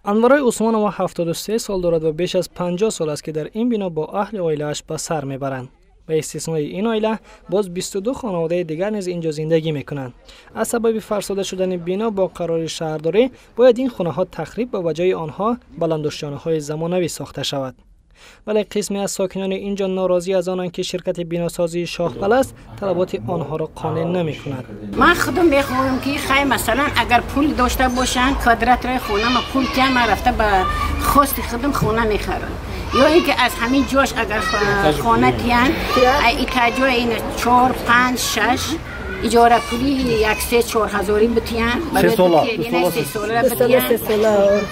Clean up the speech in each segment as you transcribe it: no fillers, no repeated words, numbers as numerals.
Анварои Усмонова 73 сол дорад ва беш аз 50 сол аст, ки дар ин бино бо аҳли оилааш ба сар мебаранд. Ба истиснои ин оила боз 22 хонаводаи дигар низ инҷо зиндагӣ мекунанд. Аз сабаби фарсуда шудани бино бо қарори шаҳрдорӣ бояд ин хонаҳо тахриб ва ба ҷои онҳо баландошёнаҳои замонавӣ сохта шавад. Вале қисме аз сокинони инҷо норозӣ аз онанд, ки ширкати биносозии Шоҳпаласт талаботи онҳоро қонеъ намекунад. Ман худам мехоҳам, ки хай, масалан, агар пул дошта бошанд, квадратрои хонама пул тиям, ман рафта ба хости худам хона мехарам. Ё ин ки аз ҳамин ҷош агар хона тиянд, этажои ин чор, панҷ, шаш иҷора пули як се чор ҳазорӣ битиянд, 3 сола битиянд.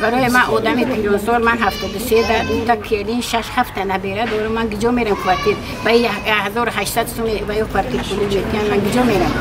Барои ман, одами пиронсол, ман 73 та келин, шаш ҳафта набера дорам, ман гиҷо мерам? Квартир ба 1800 суми ба ё квартир пули метиянд, ман гиҷо мерам?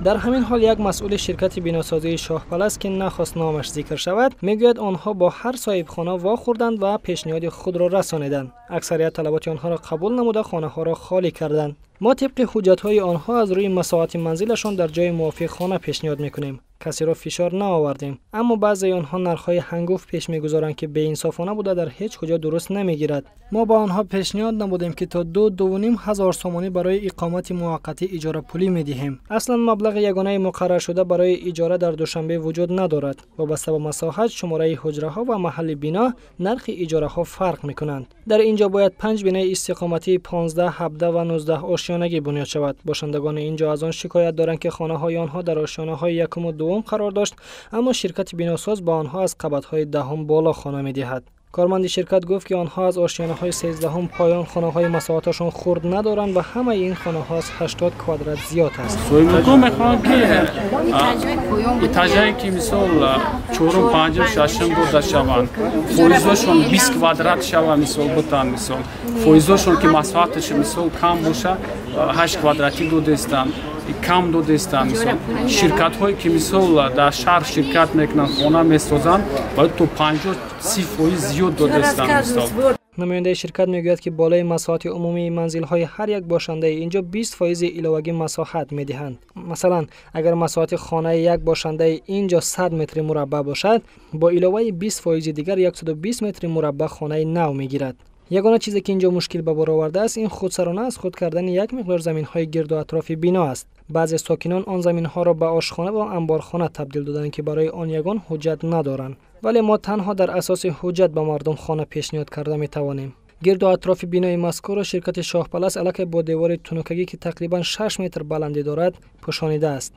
Дар ҳамин ҳол як масъули ширкати биносозии Шоҳпаласт, ки нахост номаш зикр шавад, мегӯяд, онҳо бо ҳар соҳибхона вохӯрданд ва пешниҳоди худро расониданд. Аксарият талаботи онҳоро қабул намуда, хонаҳоро холӣ карданд. Мо тибқи ҳуҷҷатҳои онҳо аз рӯи масоҳати манзилашон дар ҷои мувофиқ хона пешниҳод мекунем. Касеро фишор наовардем, аммо баъзеи онҳо нархҳои ҳангуфт пеш мегузоранд, ки беинсофона буда, дар ҳеҷ куҷо дуруст намегирад. Мо ба онҳо пешниҳод намудем, ки то 2-2,5 ҳазор сомонӣ барои иқомати муваққатӣ иҷорапулӣ медиҳем. Аслан маблағи ягонаи муқарраршуда барои иҷора дар Душанбе вуҷуд надорад. Вобаста ба масоҳат, шумораи ҳуҷраҳо ва маҳалли бино нархи иҷораҳо фарқ мекунанд. Дар ин ҷо бояд панҷ бинои истиқоматии 15, 17 ва 19 ошёнагӣ бунёд шавад. Бошандагони ин ҷо аз он шикоят доранд, ки хонаҳои онҳо дар ошёнаҳои якуму дуввум қарор дошт, аммо ширкати биносоз ба онҳо аз қабатҳои 10-ум боло хона медиҳад. Корманди ширкат гуфт, ки онҳо аз ошёнаҳои 13-ум поён хонаҳои масоҳаташон хурд надоранд ва ҳамаи ин хонаҳо аз 80 квадрат зиёд аст. Соҳибмулкон мехоҳанд, ки этажае, ки мисол чорум, панҷум, шашум дода шаванд, фоизошон 20 квадрат шава, мисол бутан, мисол фоизошон, ки масоҳаташ мисол кам боша, 8 квадратӣ додестанд, кам додестанд. Мисол, ширкатҳое, ки мисол дар шаҳр ширкат мекунанд, хона месозанд, бояд то 50-30% зиёд додестанд, мисол. Намояндаи ширкат мегӯяд, ки болои масоҳати умумии манзилҳои ҳар як бошандаи инҷо 20 фоизи иловагӣ масоҳат медиҳанд. Масалан, агар масоҳати хонаи як бошандаи ин ҷо 100 метри мураббаъ бошад, бо иловаи 20 фоизи дигар 120 метри мураббаъ хонаи нав мегирад. Ягона чизе, ки инҷо мушкил ба бор овардааст, ин худсарона аз худ кардани як миқдор заминҳои гирду атрофи бино аст. Баъзе сокинон он заминҳоро ба ошхона ва амборхона табдил доданд, ки барои он ягон ҳуҷҷат надоранд. Вале мо танҳо дар асоси ҳуҷҷат ба мардум хона пешниҳод карда метавонем. Гирду атрофи бинои мазкурро ширкати Шоҳпалас аллакай бо девори тунукагӣ, ки тақрибан 6 метр баландӣ дорад, пӯшонидааст.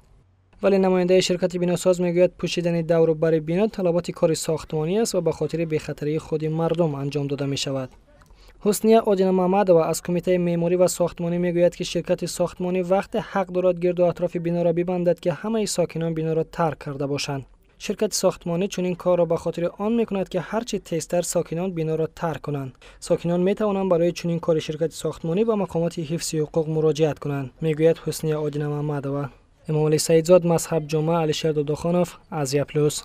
Вале намояндаи ширкати биносоз мегӯяд, пӯшидани давру бари бино талаботи кори сохтмонӣ аст ва ба хотири бехатарии худи мардум анҷом дода мешавад. Ҳусния Одинамамадова аз Кумитаи меъморӣ ва сохтмонӣ мегӯяд, ки ширкати сохтмонӣ вақте ҳақ дорад гирду атрофи биноро бибандад, ки ҳамаи сокинон биноро тарк карда бошанд. Ширкати сохтмонӣ чунин корро ба хотири он мекунад, ки ҳарчи тезтар сокинон биноро тарк кунанд. Сокинон метавонанд барои чунин кори ширкати сохтмонӣ ба мақомоти ҳифзи ҳуқуқ муроҷиат кунанд, мегӯяд Ҳусния Одинамамадова. Эмомалӣ Саидзод, Мазҳаб Ҷумъа, Алишер Додохонов, Азия Плюс.